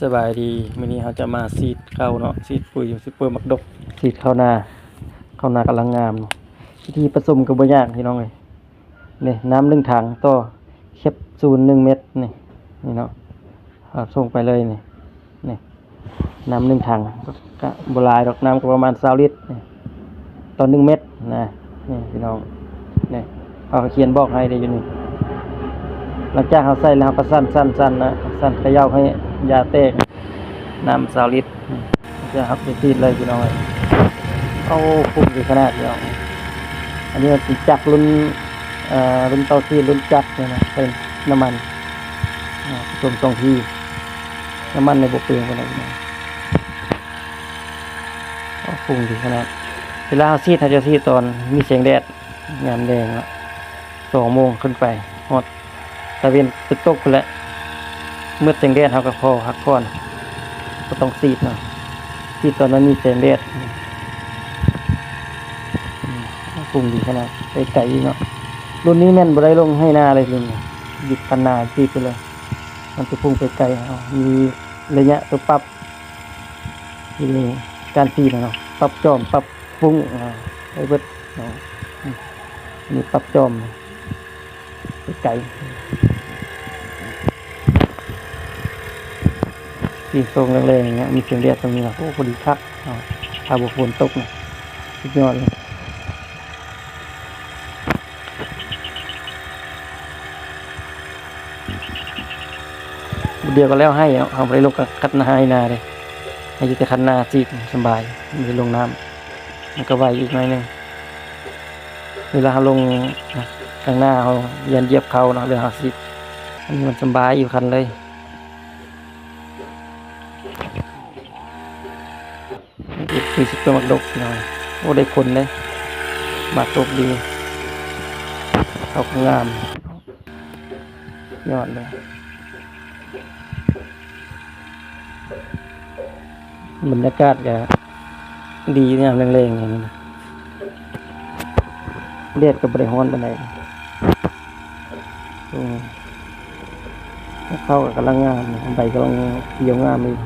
ສະບາຍດີ ມື້ນີ້ເຮົາຈະມາສີດເຂົ້າເນາະ ສີດປຸ໋ຍ ຊຸບເປີໝາກດົກ ສີດເຂົ້ານາ ເຂົ້ານາກຳລັງງາມເນາະ. ວິທີປະສົມກໍບໍ່ຍາກພີ່ນ້ອງເອີຍ ນີ້ນ້ຳໜຶ່ງຖັງຕໍ່ແຄບຊູນໜຶ່ງເມັດ ນີ້ ນີ້ເນາະ ເອົາສົ່ງໄປເລີຍນີ້ ນີ້ ນ້ຳໜຶ່ງຖັງ ກະບໍ່ຫຼາຍດອກ ນ້ຳກໍປະມານຊາວລິດ ນີ້ ຕໍ່ໜຶ່ງເມັດນະ ນີ້ພີ່ນ້ອງ ນີ້ເຂົາຂຽນບອກໃຫ້ເດ້ຢູ່ນີ້. ຫຼັງຈາກເຮົາໃສ່ແລ້ວ ເຮົາກໍສັ່ນໆໆນະ ສັ່ນຂະເຍົາໃຫ້ຢາແຕກ ນ້ຳຊາວລິດ ຈະຮັບໄປສີດເລີຍພີ່ນ້ອງເອີຍ. ໂອ້ ຄຸ້ມດີຂະໜາດພີ່ນ້ອງ. ອັນນີ້ມັນເປັນຈັກລຸ້ນ ເອີ ລຸ້ນເຕົາສີດ ລຸ້ນຈັກນີ້ນະ ໃສ່ນ້ຳມັນ ອາ ປະສົມສອງທີ່ ນ້ຳມັນນີ້ບໍ່ເປືອງປານໃດພີ່ນ້ອງ. ໂອ້ ຄຸ້ມດີຂະໜາດ. ເວລາເຮົາສີດ ເຮົາຈະສີດຕອນມີແສງແດດ ຍາມແລງເນາະ ສອງໂມງຂຶ້ນໄປ ຮອດຕາເວັນຕົກໆພຸ້ນແຫຼະ ມືດແສງແດດເຮົາກໍພໍພັກຜ່ອນ ບໍ່ຕ້ອງສີດເນາະ ສີດຕອນມັນມີແສງແດດ. ອືມ ປຸງດີຂະໜາດ ໄປໄກອີກເນາະ. ລຸ້ນນີ້ແມ່ນບໍ່ໄດ້ລົງໄຮ່ນາເລີຍ ລຸ້ນນີ້ ຢູ່ຄັນນາສີດໄປເລີຍ ມັນຊິພຸ້ງໄປໄກ ເຮົາມີໄລຍະໂຕປັບ ທີ່ມີການສີດນະເນາະ ປັບຈອມ ປັບຟຸ້ງ ອາ ໄດ້ເບິດເນາະ. ອືມ ນີ້ປັບຈອມ ໄກ ສີດໂຊງແລງໆ ເນາະ ມີແສງແດດຕອນນີ້ນະ ໂອ້ ພໍດີຄັກເນາະ ຖ້າບໍ່ຝົນຕົກນະ ສຸດຍອດເລີຍ. ດຽວກໍແລ້ວໄຮ່ເນາະ ເຮົາບໍ່ໄດ້ລົງຄັນນາໄຮ່ນາເດ້ ໃຫ້ຢູ່ແຕ່ຄັນນາສີດສະບາຍ ບໍ່ໄດ້ລົງນ້ຳ ມັນກໍໄວອີກໜ້ອຍໜຶ່ງ. ເວລາເຮົາລົງກາງນາ ເຮົາຢ້ານຢຽບເຂົ້າເນາະ ຫຼືເຮົາສີດ ອັນນີ້ມັນສະບາຍຢູ່ຄັນເລີຍ. ເອັດ ຄືຊິເປັນໝາກດົກພີ່ນ້ອງ. ໂອ້ ໄດ້ຜົນເດ້ ໝາກດົກດີ ເຂົ້າກໍງາມ ຍອດເລີຍ. ບັນຍາກາດກໍດີຍາມແລງໆ ນີ້ນະ ແດດກໍບໍ່ໄດ້ຮ້ອນປານໃດ. ອືມ ເຂົ້າກໍກຳລັງງາມ ໃບກຳລັງຂຽວງາມອີກ.